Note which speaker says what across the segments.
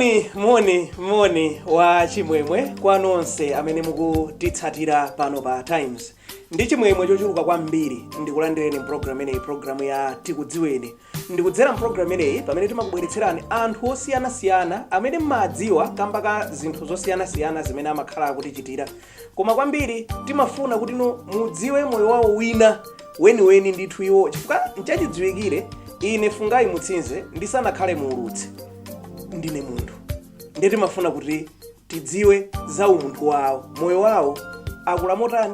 Speaker 1: Moni, moni, moni wa chimwemwe kwa nonse amene mukutitsatira pano pa Times. Ndi chimwemwe chochuluka kwambiri ndikulandireni mpulogalamu imeneyi, pulogalamu ya Tikudziweni. Ndikudzera mpulogalamu imeneyi pamene timakubweretserani anthu osiyanasiyana amene mmadziwa kamba ka zinthu zosiyanasiyana zimene amakhala akutichitira. Koma kwambiri timafuna kuti no mudziwe moyo wawo wina weniweni ndithu iwo, chifukwa nchachidziwikire ine Fungai Mutsinze ndisanakhale muulutsi ndine munthu, ndiye timafuna kuti tidziwe za umunthu wawo, moyo wawo, akula motani,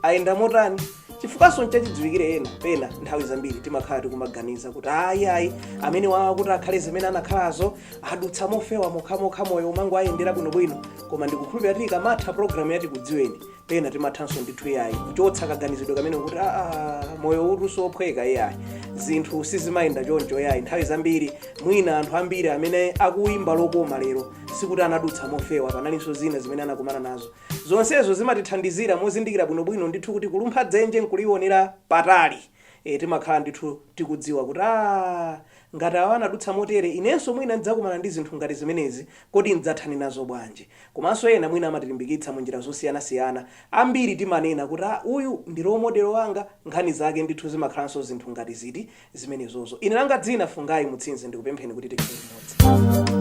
Speaker 1: ayenda motani, chifukwanso nchachidziwikire ena pena nthawi zambiri timakhala tikumaganiza kuti ayi ayi, amene wawa kuti akhale zimene anakhalazo adutsa mofewa mokhamokha, moyo umango ayendera bwinobwino. Koma ndikukhulupirira tikamatha programu ya Tikudziweni, pena timathanso ndithu iyayi kuchotsa kaganizidwe kamene kuti aa, moyo utu sophweka iyayi, zinthu sizimayenda choncho iyayi. Nthawi zambiri mwina anthu ambiri amene akuyimba lokoma lero sikuti anadutsa mofewa, panalinso zina zimene anakumana nazo. Zonsezo zimatithandizira mozindikira bwinobwino ndithu kuti kulumpha dzenje nkulionera patali. Timakhala ndithu tikudziwa kuti aa, ngati awa anadutsa motere, inenso mwina ndidzakumana ndi zinthu ngati zimenezi, kodi ndidzathani nazo bwanji? Komanso ena mwina amatilimbikitsa mu njira zosiyanasiyana. Ambiri timanena kuti ah, uyu ndi role model wanga, nkhani zake ndithu zimakhalanso zinthu ngati ziti zimenezozo. Ine langa dzina Fungai Mutsinze, ndikupempheni kuti tikhale limodzi.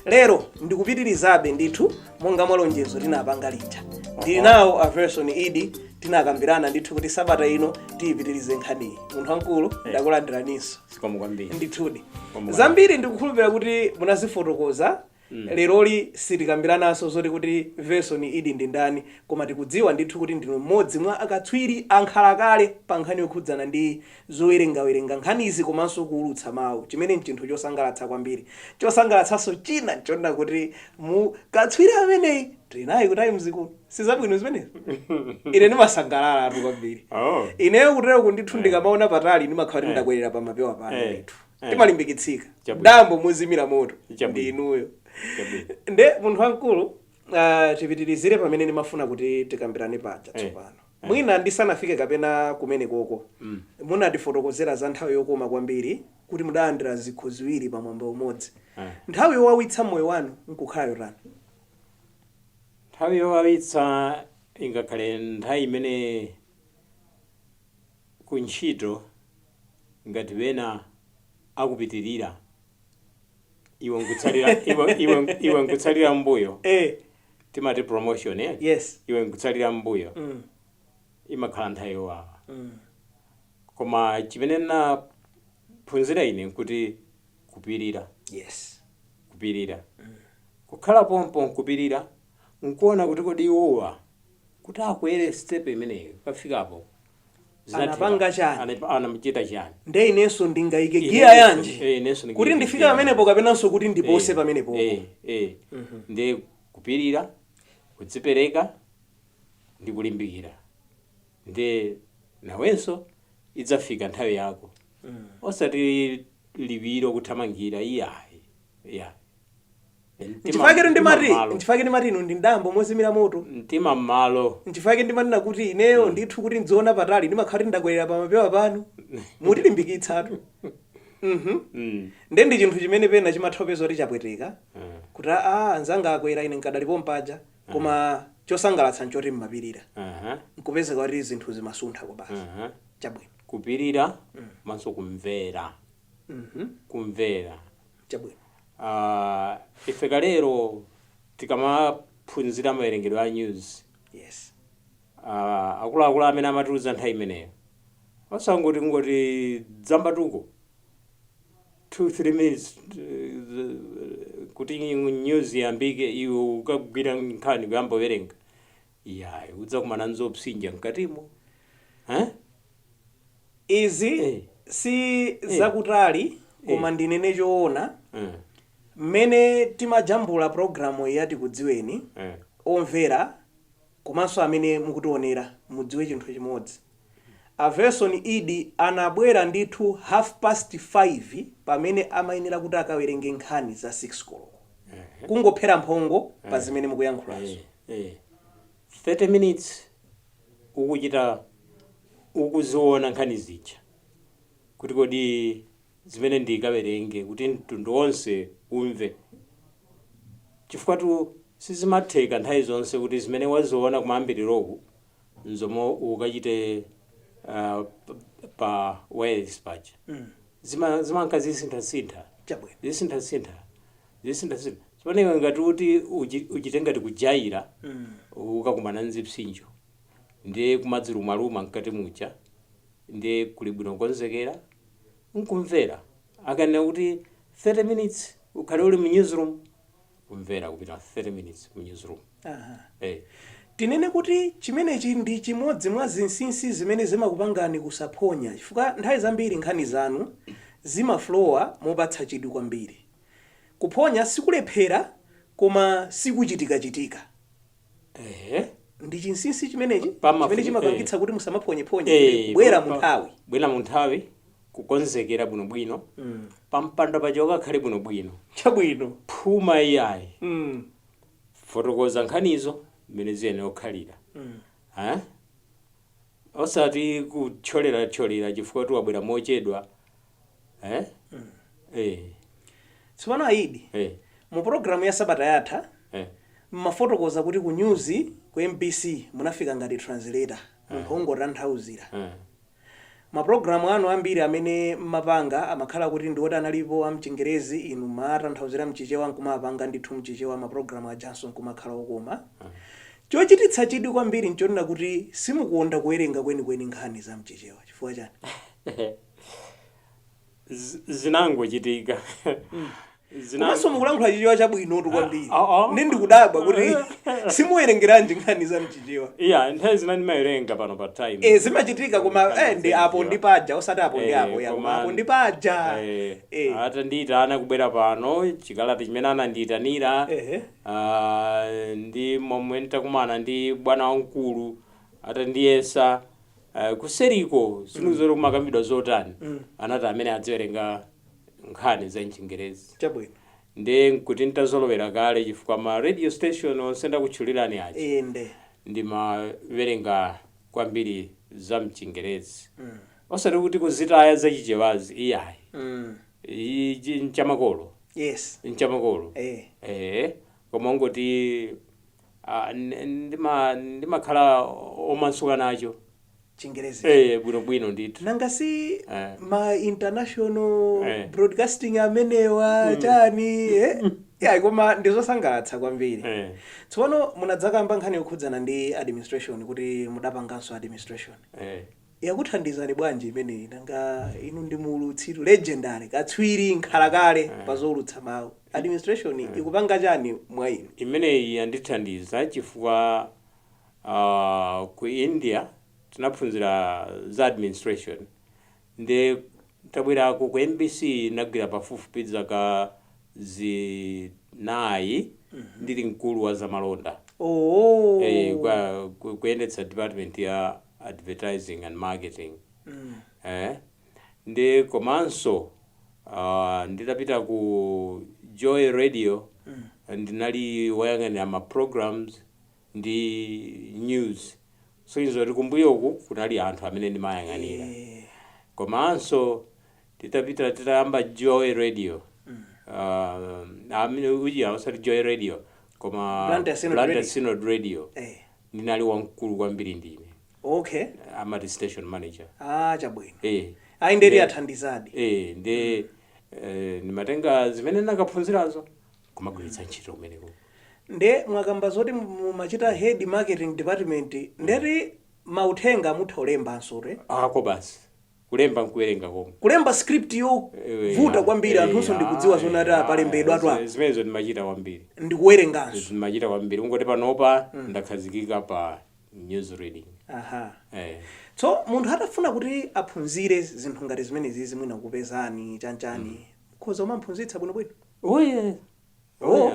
Speaker 1: Lero ndikupitirizabe ndithu monga mwa lonjezo tinapanga lija. Ndili nawo a Verson Idi, tinakambirana ndithu kuti sabata ino tiyipitirize nkhaniyi. Munthu wamkulu, ndakulandiraninso.
Speaker 2: Zikomo kwambiri.
Speaker 1: Ndithudi.
Speaker 2: Zikomo.
Speaker 1: Zambiri ndikukhulupirira kuti munazifotokoza. Leroli sitikambirananso zoti kuti Verson Idi ndi ndani, koma tikudziwa ndithu kuti ndinu mmodzi mwa akatswiri ankhalakale pa nkhani yokhudzana ndi zowerengawerenga nkhanizi komanso kuulutsa mawu, chimene nchinthu chosangalatsa kwambiri. Chosangalatsanso china nchonena kuti mu katswiri ameneyi tili naye ku Times kuno. Sizabwino zimenezo? Ine ndimasangalalatu kwambiri. Ineyo kuteroko ndithu ndikamaona patali ndimakhala kuti ndakwerera pa mapewa pano ndithu. Timalimbikitsika. Dambo muzimira moto ndi inuyo. Nde munthu wamkulu, tipitirizire pamene ndimafuna kuti tikambirane paja tsopano. Mwina ndisanafike kapena kumene koko, munatifotokozera za nthawi yokoma kwambiri kuti mudalandira zikho ziwiri pamwambo umodzi. Nthawi yowawitsa moyo wanu nkukhala yotani?
Speaker 2: Nthawi yowawitsa ingakhale nthawi imene kuntchito ngati wena akupitirira, iwe nkutsalira mbuyo. Timati promotion, eh?
Speaker 1: Yes.
Speaker 2: Iwe nkutsalira mbuyo, imakhala nthawi yowawa. Koma chimene naphunzira ine nkuti kupirira. Kupirira, kukhala pompo nkupirira, nkuona kuti kodi iwowa kuti akwere step imeneyo kafikapo zinatheka.
Speaker 1: Anapanga chani?
Speaker 2: Anachita chani?
Speaker 1: Nde inenso ndingayike giya yanji
Speaker 2: inenso
Speaker 1: kuti
Speaker 2: ndingayike
Speaker 1: ndifike
Speaker 2: giya
Speaker 1: pamenepo kapenanso kuti ndipose pamenepopo?
Speaker 2: Ndi kupirira, kudzipereka ndi kulimbikira, ndi nawenso idzafika nthawi yako, osati liwiro kuthamangira iyayi ya.
Speaker 1: Nchifukwa ndimati, nchifukwa ndimati inu ndi ndambo mozimira moto.
Speaker 2: Mtima mmalo.
Speaker 1: Nchifukwa ndimanena kuti ineyo ndithu kuti ndziona patali ndimakhala kuti ndakwerera pa mapewa panu, mutilimbikitsatu. Nde ndi chinthu chimene pena chimatha kupeza kuti chapweteka kuti aa, anzanga akwera, ine nkadalipo mpaja, koma chosangalatsa nchoti mmapirira, nkupezeka kuti zinthu zimasuntha kubasi. Chabwino.
Speaker 2: Kupirira komanso kumvera. Kumvera.
Speaker 1: Chabwino.
Speaker 2: Ife kalero tikamaphunzira mawerengedwe a news, akuluakulu amene amatiuza nthawi imeneyo, osangoti kungoti dzambatuko 2 3 minutes kuti news iyambike, iwe ukagwira nkhani kuyamba kuwerenga, iyayi, udzakumana nzopsinja mkatimo, eh?
Speaker 1: Izi si zakutali, koma ndinene choona, mmene timajambula programu ya Tikudziweni, omvera komanso amene mukutionera mudziwe chinthu chimodzi: a Verson Idi anabwera ndithu 5:30 pamene amayenera kuti akawerenge nkhani za 6 koloko, kungophera mphongo pa zimene mukuyankhulazo.
Speaker 2: 30 minutes ukuchita, ukuziona nkhani zija kuti kodi zimene ndikawerenge kuti mtundu wonse umve, chifukwa tu sizimatheka nthawi zonse kuti zimene waziona kumayambiriroku nzomwe ukachite pa wireless paja. Zimanka zisinthasintha. Zisinthasintha, zisinthasintha. Zipaneka ngati kuti uchite ngati kujaira, ukakumana nzipsinjo, ndiye kumadzilumaluma mkati muja. Ndiye kuli bwino kukonzekera nkumvera. Akanena kuti 30 minutes ukhale uli mu newsroom, kumvera, kupita 30 minutes mu newsroom.
Speaker 1: Tinene kuti chimenechi ndi chimodzi mwa zinsinsi zimene zimakupangani kusaphonya, chifukwa nthawi zambiri nkhani zanu zimaflowa mopatsa chidwi kwambiri. Kuphonya sikulephera, koma sikuchitikachitika. Ndi chinsinsi chimenechi chimene chimapangitsa kuti musamaphonyephonye, kubwera mu nthawi.
Speaker 2: Bwera mu nthawi, kukonzekera bwinobwino, pampando paja ukakhale bwinobwino. Phuma iyayi. Fotokoza nkhanizo mmene ziyenera kukhalira. Eh? Osati kuthyolera-thyolera chifukwa kuti wabwera mochedwa, eh?
Speaker 1: Tsopano Aidi, mu pologalamu ya sabata yatha mmafotokoza kuti ku news ku MBC munafika ngati translator, munthu wongotanthauzira. Mapulogalamu anu ambiri amene mmapanga amakhala kuti ndi oti analipo amchingerezi, inu matanthauzira mchichewa nkumapanga ndithu mchichewa, mapulogalamu ajanso nkumakhala okoma. Chochititsa chidwi kwambiri nchonena kuti simukukonda kuwerenga kwenikweni nkhani za mchichewa. Chifukwa chani?
Speaker 2: Zinangochitika.
Speaker 1: Komanso mukulankhula Chichewa chabwinotu kwambiri.
Speaker 2: Ah, ah.
Speaker 1: Ndi ndikudabwa kuti simuwerengeranji nkhani za mchichewa.
Speaker 2: Iya, nthawi zina ndimawerenga pano pa Time.
Speaker 1: Zimachitika, koma ndi apo ndi paja, osati apo ndi apo ya, koma apo ndi paja.
Speaker 2: Atandiyitana kubwera pano, chikalata chimene anandiyitanira, ndi momwe ntakumana ndi bwana wamkulu, atandiyesa, kuseriko sinuzoti kumakambidwa zotani, anati amene adziwerenga nkhani za mchingerezi. Ndi nkuti ntazolowera kale, chifukwa ma radio station onse ndakutchulirani aja ndimawerenga kwambiri za mchingerezi, osati kuti kuzitaya zachichewazi, iyayi. Ichi nchamakolo. Nchamakolo. Koma ungoti ndimakhala omasuka nacho
Speaker 1: Chingerezi.
Speaker 2: Bwinobwino ndithu.
Speaker 1: Nanga si ma international broadcasting amenewa chani, eh? Yeah, koma ndizosangalatsa kwambiri. Tsopano munadzakamba nkhani yokhudzana ndi administration, kuti mudapanganso administration. Yakuthandizani bwanji imeneyi? Nanga inu ndi muulutsitu legendary, katswiri nkhalakale pa zoulutsa mawu, administration ikupanga chani mwa inu?
Speaker 2: Imeneyi yandithandiza chifukwa ku India tinaphunzira za administration. Ndi tabwerako ku MBC, nagwira pafupifupi zaka 4 ndili mkulu wa zamalonda. Kuyendetsa department ya advertising and marketing. Ndi komanso nditapita ku Joy Radio, ndinali woyang'anira ma programs ndi news, so inzoti kumbuyoku kunali anthu amene ndimayang'anira. Komanso titapita, titayamba Joy Radio, amene uja osati Joy Radio koma
Speaker 1: Blantyre Synod
Speaker 2: Blantyre
Speaker 1: Radio.
Speaker 2: Synod Radio, ndinali wamkulu kwambiri ndine, amati station manager.
Speaker 1: Ah, chabwino. Ayi, ndeti athandizadi.
Speaker 2: Ndi ndimatenga zimene ndakaphunzirazo kumagwiritsa ntchito kumeneko.
Speaker 1: Nde mwakamba zoti mumachita head marketing department, ndeti mauthenga mutha kulembanso te?
Speaker 2: Ako basi, kulemba nkuwerenga komwe.
Speaker 1: Kulemba script yovuta kwambiri, anthunso ndikudziwa zonati apalembedwa tu apa.
Speaker 2: Zimenezo ndimachita kwambiri.
Speaker 1: Ndikuwerenganso.
Speaker 2: Ndimachita kwambiri, ungoti panopa ndakhazikika pa news reading.
Speaker 1: So munthu atafuna kuti aphunzire zinthu ngati zimenezi, mwina kupezani chanchani, mukhoza kumamphunzitsa bwinobwino?
Speaker 2: Oye.
Speaker 1: Oh.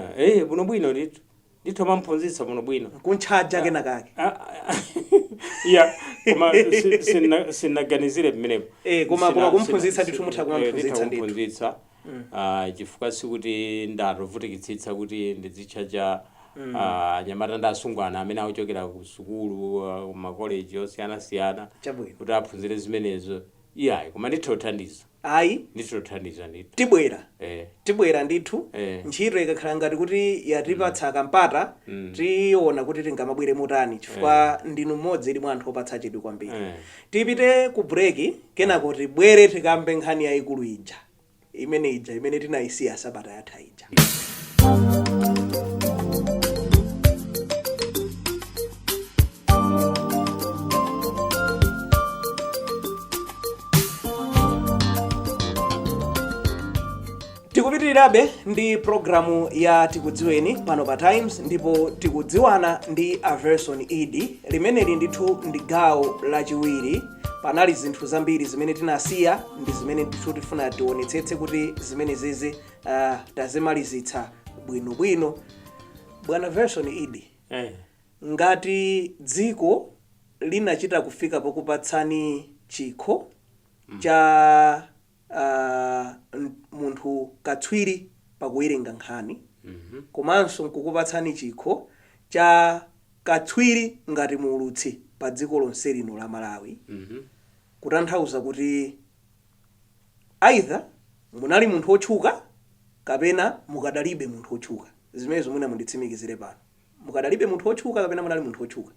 Speaker 2: Bwinobwino ndithu, ndithu amamphunzitsa bwinobwino.
Speaker 1: Kuntchaja kena kake?
Speaker 2: Ah, ah, iya, koma sinaganizire pamenepo.
Speaker 1: Koma kumphunzitsa ndithu mutha kumamphunzitsa
Speaker 2: ndithu
Speaker 1: ndithu.
Speaker 2: Kumphunzitsa. Ah, chifukwa sikuti ndatovutikitsitsa kuti ndizitchaja. Anyamata ndi asungwana amene akuchokera ku sukulu, makoleji osiyanasiyana, kuti aphunzire zimenezo, iyayi, koma nditha kuthandiza.
Speaker 1: Ayi.
Speaker 2: Nditha kuthandiza ndithu.
Speaker 1: Tibwera. Tibwera ndithu. Ntchito ikakhala ngati kuti yatipatsa kampata, tiona kuti tingamabwere motani, chifukwa ndinu mmodzi ili mwa anthu opatsa chidwi kwambiri. Tipite ku break, kenako tibwere tikambe nkhani yayikulu ija, imene ija imene tinayisiya sabata yatha ija. Tikupitirirabe ndi programu ya Tikudziweni pano pa Times, ndipo tikudziwana ndi a Verson Idi. Limeneli ndithu ndi gawo lachiwiri. Panali zinthu zambiri zimene tinasiya ndi zimene ndithu tifuna tionetsetse kuti zimene zizi tazimalizitsa bwinobwino. Bwana Verson Idi, ngati dziko linachita kufika pokupatsani chikho cha munthu katswiri pakuwerenga nkhani, komanso nkukupatsani chikho cha katswiri ngati muulutsi pa dziko lonse lino la Malawi, kutanthauza kuti either munali munthu wotchuka kapena mukadalibe munthu wotchuka. Zimenezo mwina munditsimikizire pano: mukadalibe munthu wotchuka kapena munali munthu wotchuka?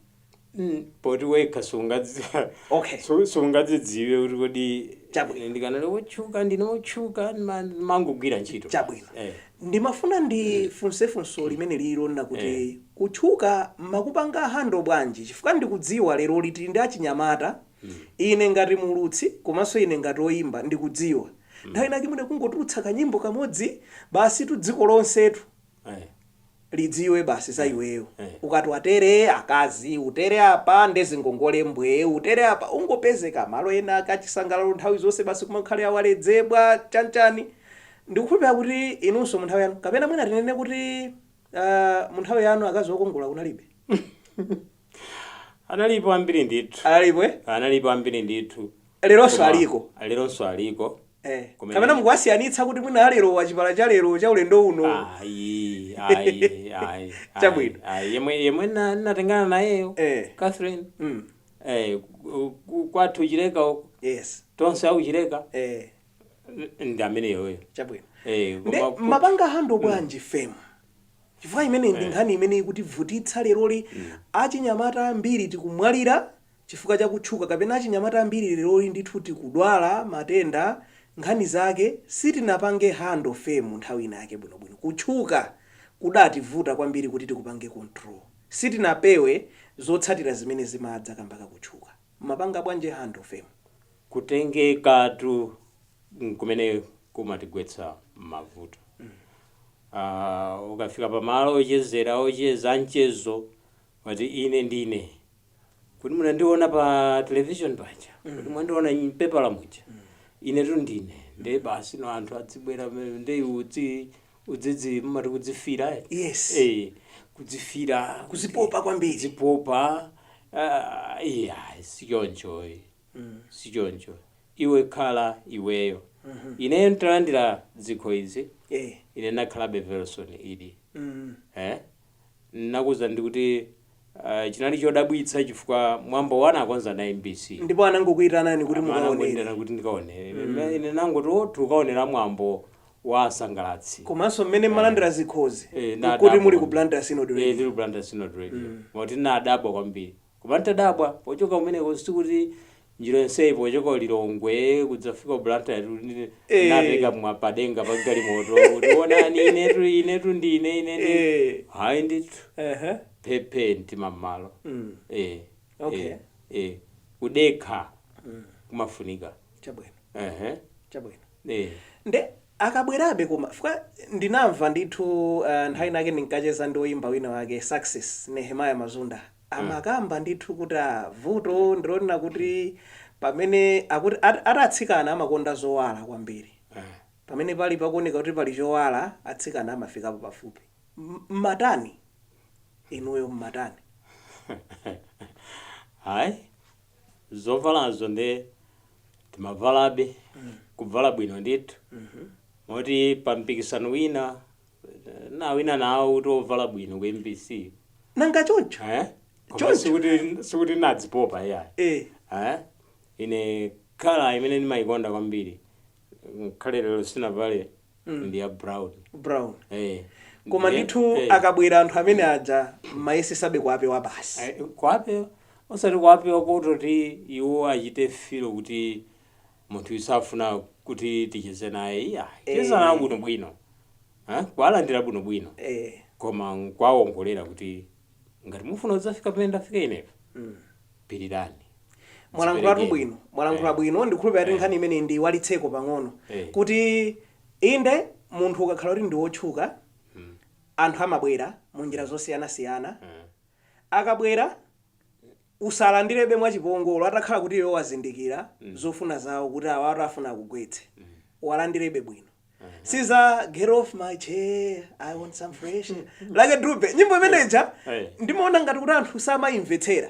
Speaker 2: Poti wekha sungadzidziwe kuti kodi ndikanali wotchuka, ndine wotchuka, ndimangogwira ntchito.
Speaker 1: Chabwino. Ndimafuna ndifunse funso limene lilo nakuti kutchuka makupanga handle bwanji? Chifukwa ndikudziwa lero tili ndi achinyamata. Ine ngati muulutsi komanso ine ngati oyimba, ndikudziwa nthawi inake mwina kungotulutsa kanyimbo kamodzi basi tu, dziko lonsetu lidziwe basi za iweyo. Ukati watere akazi, utere apa ndezingongole mbwe, utere apa ungopezeka malo ena akachisangalalo nthawi zonse basi kumakhale awaledzebwa chanchani. Ndikukhulupirira kuti inunso mu nthawi yanu, kapena mwina tinene kuti mu nthawi yanu akazi okongola kunalibe?
Speaker 2: Analipo ambiri ndithu.
Speaker 1: Analipo, eh?
Speaker 2: Analipo ambiri ndithu.
Speaker 1: Leronso aliko?
Speaker 2: Leronso aliko.
Speaker 1: Kapena mukuwasiyanitsa kuti mwina alero wachipala cha lero cha ulendo uno?
Speaker 2: Ayi, ayi, ayi.
Speaker 1: Chabwino.
Speaker 2: Ayi, yemwe natengana nayeyo, Catherine, kwathu Chileka uko, tonse akuchileka, ndi ameneyoyo.
Speaker 1: Chabwino. Nde mapanga handle bwanji fame? Chifukwa imene ndi nkhani imene ikutivutitsa leroli. Achinyamata ambiri tikumwalira chifukwa cha kutchuka, kapena achinyamata ambiri leroli ndithu tikudwala matenda, nkhani zake sitinapange handle fame nthawi ina yake bwinobwino. Kutchuka kudativuta kwambiri kuti tikupange control, sitinapewe zotsatira zimene zimadza kamba kakutchuka. Mapanga bwanji handle fame?
Speaker 2: Kutengekatu kumene kumatigwetsa mavuto. Ukafika pamalo ochezera, ocheza mchezo, wati ine ndine kuti munandiona pa television paja, kuti mwandiona mpepala muja, ine tu ndine, nde basi no anthu adzibwera nde udzi udzidzi mumati kudzifira, eh?
Speaker 1: Yes.
Speaker 2: Kudzifira.
Speaker 1: Kuzipopa kwambiri.
Speaker 2: Kuzipopa. Iya, sichoncho, sichoncho. Iwe khala iweyo. Ineyo ntalandira zikho izi, ine nakhalabe Verson Idi. Nakuza ndikuti chinali chodabwitsa chifukwa mwambo wana akonza na MBC.
Speaker 1: Ndipo anangokuyitanani kuti mukaonere?
Speaker 2: Anangoyitana kuti ndikaonere. Ine nangoti, "Oh, tikaonera mwambo wa asangalatsi."
Speaker 1: Komanso mmene mmalandira zikhozi, kuti
Speaker 2: nadabwa
Speaker 1: muli ku
Speaker 2: kwambiri.
Speaker 1: Blantyre Synod Radio.
Speaker 2: Ndili ku Blantyre Synod Radio. Moti nadabwa kwambiri. Koma ntadabwa pochoka kumeneko, sikuti njira yonseyi pochoka Lilongwe kudzafika ku Blantyre natenga mwa padenga pa galimoto kuti onani, inetu ndine ine ndi hayi ndithu, phephe mtima mmalo. Kudekha kumafunika.
Speaker 1: Chabwino. Chabwino. Nde akabwerabe, koma fika ndinamva ndithu nthawi inake ndinkacheza ndi oyimba wina wake, Success Nehemiah Mazunda, amakamba ndithu kuti vuto ndilonena kuti pamene akuti atsikana amakonda zowala kwambiri, pamene pali pakuoneka kuti pali chowala, atsikana amafikapo pafupi. Mmatani inuyo, mmatani?
Speaker 2: Hayi, zovalazo nde timavalabe, kuvala bwino ndithu, moti pa mpikisano wina Nawina nawo kuti ovala bwino ku MBC.
Speaker 1: Nanga choncho?
Speaker 2: Eh? Koma
Speaker 1: Choncho.
Speaker 2: sikuti nadzipopa iyayi. Eh? Ine colour imene ndimayikonda kwambiri, khale lero sinavale, ndi ya brown.
Speaker 1: Brown.
Speaker 2: Eh.
Speaker 1: Koma ndithu akabwera anthu amene aja mayesesabe kuapewa basi.
Speaker 2: Kuapewa, osati kuapewa kototi iwo achite feel kuti munthu isafuna kuti ticheze naye, iya. Cheza nawo bwinobwino. Eh? Kuwalandira bwinobwino. Koma nkuwawongolera kuti ngati mufuna kudzafika pamene ndafika inepo, pirirani.
Speaker 1: Mwalankhulatu
Speaker 2: Dziperekeni.
Speaker 1: bwino, mwalankhula bwino. Ndikhulupirira kuti nkhani imene ndi walitseko pang'ono kuti inde, munthu ukakhala kuti ndi wotchuka, anthu amabwera mu njira zosiyanasiyana. Akabwera usalandirebe mwachipongolo. Atakhala kuti iwe wazindikira zofuna zawo kuti awa afuna akugwetse, walandirebe bwino. Siza "Get off my chair, I want some fresh air" Lucky Dube, nyimbo imeneja ndimaona ngati kuti anthu samayimvetsera,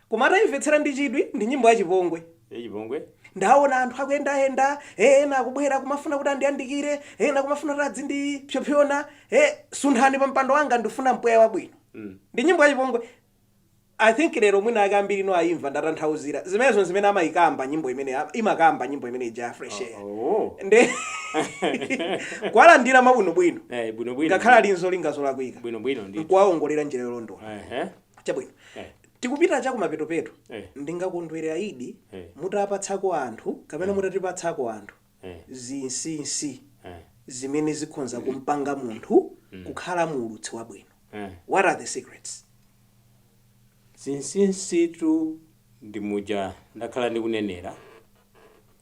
Speaker 1: koma atayimvetsera ndi chidwi, ndi nyimbo yachipongwe.
Speaker 2: Yachipongwe.
Speaker 1: Ndaona anthu akuyendayenda, ena akubwera kumafuna kuti andiyandikire, ena kumafuna kuti adzindipyopyona, sunthani pa mpando wanga, ndifuna mpweya wabwino. Ndi nyimbo yachipongwe. I think lero mwina ake ambiri no ayimva ndatanthauzira zimenezo zimene amayikamba nyimbo imene imakamba, nyimbo imene ija ya fresh air. Ndi kuwalandira mabwinobwino
Speaker 2: bwinobwino,
Speaker 1: ngakhale ali nzolinga zolakwika,
Speaker 2: bwinobwino ndi
Speaker 1: nkuwawongolera njira yolondola. Chabwino. Tikupita chakumapetopeto. Ndingakondwere aidi mutapatsako anthu kapena mutatipatsako anthu zinsinsi zimene zikhonza kumpanga munthu kukhala muulutsi wabwino. What are the secrets?
Speaker 2: Zinsinsitu ndi muja ndakhala ndikunenera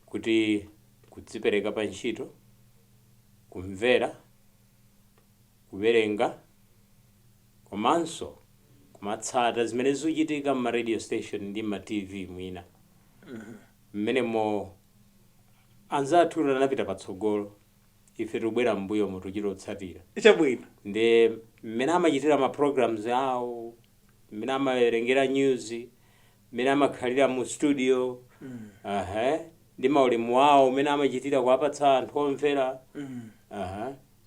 Speaker 2: kuti kudzipereka pa ntchito, kumvera, kuwerenga, komanso kumatsata zimene zikuchitika m'ma radio station ndi ma TV. Mwina mmenemo anzathu anapita patsogolo, ife tikubwera m'mbuyomo tuchita otsatira. Ndi mmene amachitira ma programs awo, mmene amawerengera news, mmene amakhalira mu studio, ndi maulemu awo mmene amachitira kuwapatsa anthu omvera.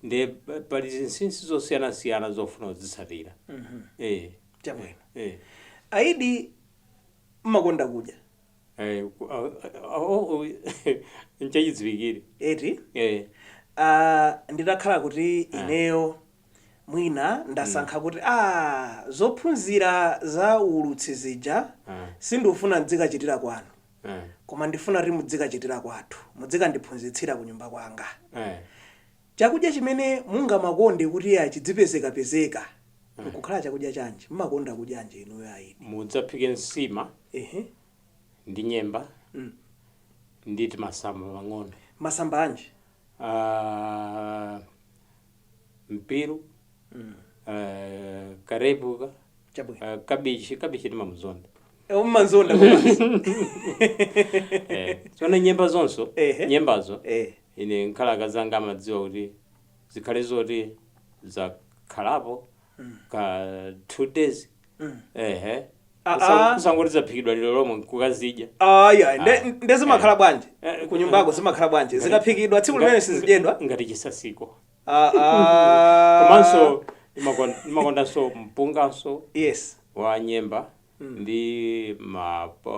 Speaker 2: Ndi pali zinsinsi zosiyanasiyana zofuna kuzitsatira.
Speaker 1: Chabwino.
Speaker 2: Aidi,
Speaker 1: Aidi, mmakonda kudya?
Speaker 2: Oh, nchachidziwikire.
Speaker 1: Eti?
Speaker 2: Eh.
Speaker 1: Nditakhala kuti ineyo mwina ndasankha kuti zophunzira za uulutsi zija sindifuna ndzikachitira kwanu, koma ndifuna kuti mudzikachitira kwathu, mudzikandiphunzitsira ku nyumba kwanga, chakudya chimene mungamakonde kuti achidzipezekapezeka nkukhala chakudya chanji? Mmakonda kudyanji inuyo, Aidi?
Speaker 2: Mudzaphike nsima ndi nyemba ndi timasamba pang'ono.
Speaker 1: Masamba anji?
Speaker 2: Mpiru, karepuka, kabichi. Kabichi timamuzonda.
Speaker 1: Mmanzonda komanso.
Speaker 2: Tsono nyemba zonso, nyembazo, ine nkhalaka zanga amadziwa kuti zikhale zoti zakhalapo ka 2 days. Ehe. Kusangoti zaphikidwa lero lomwe nkukazidya.
Speaker 1: Aya,
Speaker 2: Ah.
Speaker 1: nde zimakhala bwanji? Kunyumbako zimakhala bwanji? Zikaphikidwa tsiku limene sizidyedwa?
Speaker 2: Ngati chisasiko.
Speaker 1: Ah, ah.
Speaker 2: Komanso ndimakondanso mpunganso wa nyemba ndi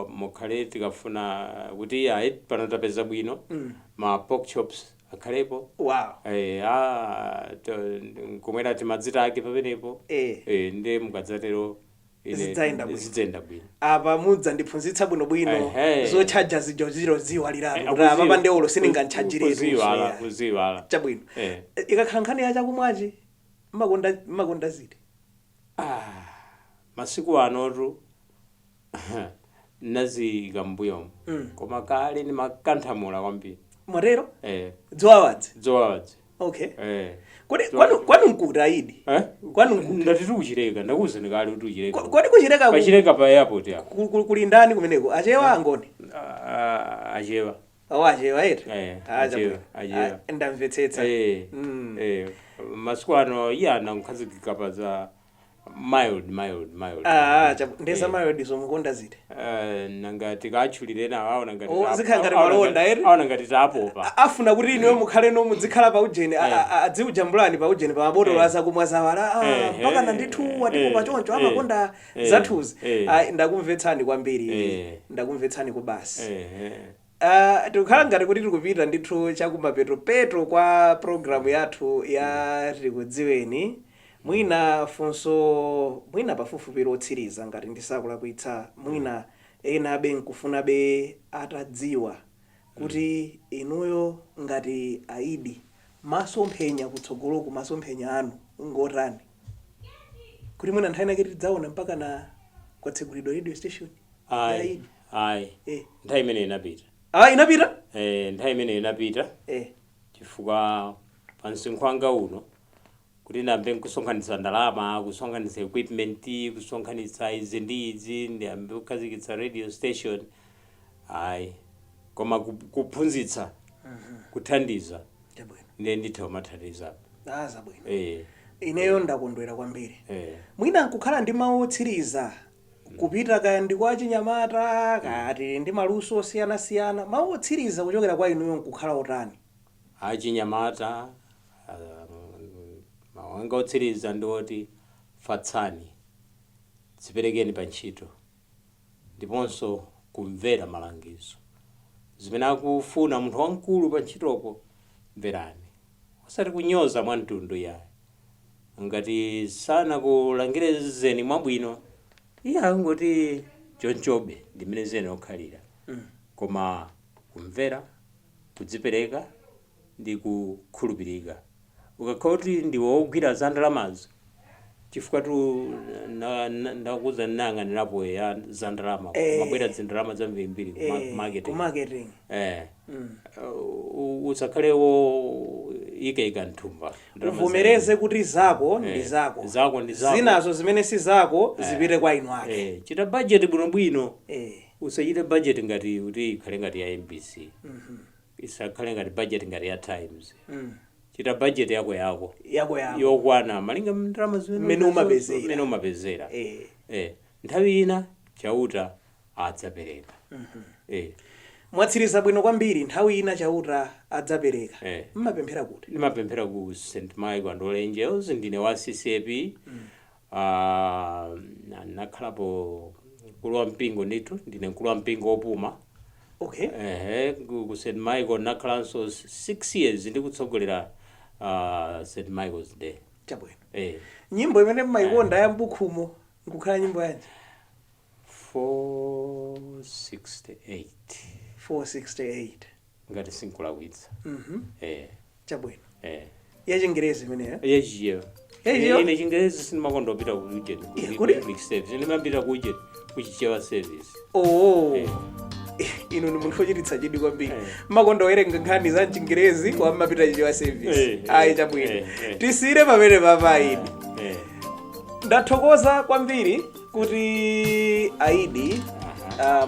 Speaker 2: mukhale, tikafuna kuti ayi pano tapeza bwino, ma pork chops akhalepo. Nkumwera timadzi take pamenepo. Ndi mukadzatero
Speaker 1: Zidzayenda bwino.
Speaker 2: Zidzayenda bwino.
Speaker 1: Apa mudzandiphunzitsa bwinobwino. Zotchaja zijo zirodziwaliratu kuti apa pandewolo sindingatchajiretu.
Speaker 2: Kuziwala, kuziwala.
Speaker 1: Chabwino. Ikakhala nkhani ya chakumwachi, mmakonda ziti?
Speaker 2: Ah, masiku anotu naziyika m'mbuyomo, koma kale ndimakanthamula kwambiri.
Speaker 1: Mwatero?
Speaker 2: Eh.
Speaker 1: Dzowawadzi?
Speaker 2: Dzowawadzi.
Speaker 1: Okay.
Speaker 2: Eh.
Speaker 1: Kodi kwanu nkuti, Aidi?
Speaker 2: Eh?
Speaker 1: Kwanu nkuti?
Speaker 2: Ndati tikuchileka, ndakuwuzani kale kuti uchileka.
Speaker 1: Kodi kuchileka
Speaker 2: Pachileka pa airport apo.
Speaker 1: Kuli ndani kumeneko, Achewa, Angoni?
Speaker 2: Ah, Achewa.
Speaker 1: Awo Achewa eti?
Speaker 2: Eh,
Speaker 1: Ah,
Speaker 2: Achewa,
Speaker 1: chabwino.
Speaker 2: Achewa.
Speaker 1: Ah, ndamvetsetsa.
Speaker 2: Eh. Masiku ano iye anakhazikika pa za Mild, mild, mild.
Speaker 1: Ah, ndeza mild zomukonda ziti?
Speaker 2: Nanga tikatchulire nawo aona ngati
Speaker 1: Oh, zikhala ngati malonda, eri?
Speaker 2: Aona ngati tapopa.
Speaker 1: Afuna kuti inuyo mukhale no muzikhala pa ujeni, adziujambulani pa ujeni, pa mabotolo azakumwa zawala, mpaka na ndithu watipopa choncho, amakonda zathuzi. Ayi, ndakumvetsani kwambiri. Ndakumvetsani kubasi. Tikukhala ngati kuti tikupita ndithu chakumapetopeto kwa programu yathu ya Tikudziweni. Mwina funso, mwina pafupifupi lotsiriza, ngati ndisakulakwitsa, mwina ena abe nkufunabe atadziwa kuti inuyo ngati aidi, masomphenya kutsogoloku, masomphenya anu ngotani, kuti mwina nthawi inake tidzaona mpaka na kwatsegulidwa radio station ya
Speaker 2: Ayi.
Speaker 1: Aidi?
Speaker 2: Ayi. Nthawi imene inapita.
Speaker 1: Ah, inapita?
Speaker 2: Nthawi imene inapita, chifukwa pa msinkhu wanga uno kuti ndambe nkusonkhanitsa ndalama, kusonkhanitsa equipment, kusonkhanitsa izi ndi izi, ndiyambe kukhazikitsa radio station, ayi. Koma kuphunzitsa, kuthandiza, ndiye nditha kumathandizapo.
Speaker 1: Ah, zabwino. Ineyo ndakondwera kwambiri. Mwina nkukhala ndi mawu otsiriza kupita kaya ndi kwa chinyamata, kaya tili ndi maluso osiyanasiyana, mawu otsiriza kuchokera kwa inuyo nkukhala otani?
Speaker 2: Achinyamata, mawu anga otsiriza ndi oti fatsani, dziperekeni pa ntchito, ndiponso kumvera malangizo zimene akufuna munthu wamkulu pa ntchitopo. Mverani, osati kunyoza mwa mtundu yayi. Ngati sanakulangizeni mwabwino, iye akungoti chonchobe ndimene zene okhalira. Koma kumvera, kudzipereka ndi kukhulupirika. Ukakhala kuti ndiwe wogwira za ndalamazo, chifukwa tu ndakuza ndinayang'anirapo ya za ndalama, mabwera zindalama zambirimbiri ku marketing.
Speaker 1: Ku marketing.
Speaker 2: Usakhale wo ikayika mthumba ndalama.
Speaker 1: Uvomereze kuti zako ndi zako.
Speaker 2: Zako ndi zako.
Speaker 1: Zinazo zimene si zako zipite kwa inu ake.
Speaker 2: Chita budget bwinobwino. Usachite budget ngati kuti ikhale ngati ya MBC, isakhale ngati budget ngati ya Times. Chita budget yako yako.
Speaker 1: Yako yako.
Speaker 2: Yokwana malinga ndalama zimene
Speaker 1: Mmene umapezera.
Speaker 2: Mmene umapezera. Nthawi ina Chauta adzapereka.
Speaker 1: Mwatsiriza bwino kwambiri. Nthawi ina Chauta adzapereka. Mmapemphera kuti?
Speaker 2: Ndimapemphera ku St Michael and All Angels. Ndine wa CCAP. Nakhalapo mkulu wa mpingo ndithu, ndine mkulu wa mpingo wopuma. Ehe, ku St Michael nakhalanso 6 years ndikutsogolera St Michael's Day.
Speaker 1: Chabwino.
Speaker 2: Eh.
Speaker 1: Nyimbo imene mmayikonda ya mbukhumo nkukhala nyimbo yanji?
Speaker 2: 468.
Speaker 1: 468.
Speaker 2: Ngati sinkulakwitsa.
Speaker 1: Chabwino.
Speaker 2: Eh.
Speaker 1: Yachingerezi imeneyo?
Speaker 2: Yachichewa.
Speaker 1: Yachichewa?
Speaker 2: Ine Chingerezi sindimakonda kupita ku ujeni, ku
Speaker 1: Yeah, kodi?
Speaker 2: English service. Ndimapita ku ujeni, kuchichewa service.
Speaker 1: Oh.
Speaker 2: Eh.
Speaker 1: Inu ndi munthu wochititsa chidwi kwambiri.
Speaker 2: Eh.
Speaker 1: Mmakonda kuwerenga nkhani za mchingerezi, wamapita Chichewa service.
Speaker 2: Eh,
Speaker 1: Ayi, chabwino.
Speaker 2: eh.
Speaker 1: Tisiyire pamene papa, Aidi.
Speaker 2: Eh.
Speaker 1: Ndathokoza kwambiri kuti aidi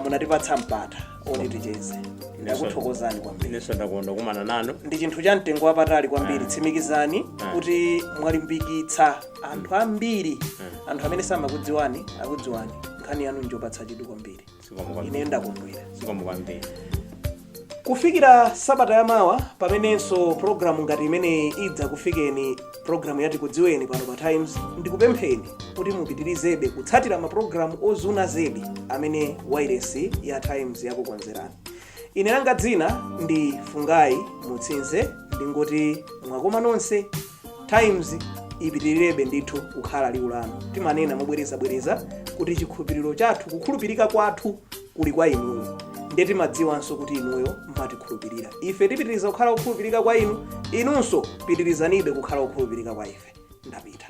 Speaker 1: munatipatsa mpata oti ticheze. Ndakuthokozani kwambiri.
Speaker 2: Inenso ndakonda kumana nanu.
Speaker 1: Ndi chinthu cha mtengo wapatali kwambiri. Tsimikizani kuti mwalimbikitsa anthu ambiri. Anthu amene samakudziwani akudziwani. Nkhani yanu njopatsa chidwi kwambiri.
Speaker 2: Zikomo kwambiri.
Speaker 1: Ineyo ndakondwera.
Speaker 2: Zikomo kwambiri.
Speaker 1: Kufikira sabata yamawa, pamenenso programu ngati imeneyi idza kufikeni, programu yati Kudziweni pano pa Times, ndikupempheni kuti mupitirizebe kutsatira mapulogalamu ozuna zedi amene wairesi ya Times yakukonzerani. Ine langa dzina ndi Fungai Mutsinze. Ndingoti mwakoma nonse. Times ipitirirebe ndithu kukhala liwu lanu. Timanena mobwerezabwereza kuti chikhulupiriro chathu, kukhulupirika kwathu kuli kwa inuyo, ndiye timadziwanso kuti inuyo mmatikhulupirira ife. Tipitiriza kukhala okhulupirika kwa inu, inunso pitirizanibe kukhala okhulupirika kwa ife. Ndapita.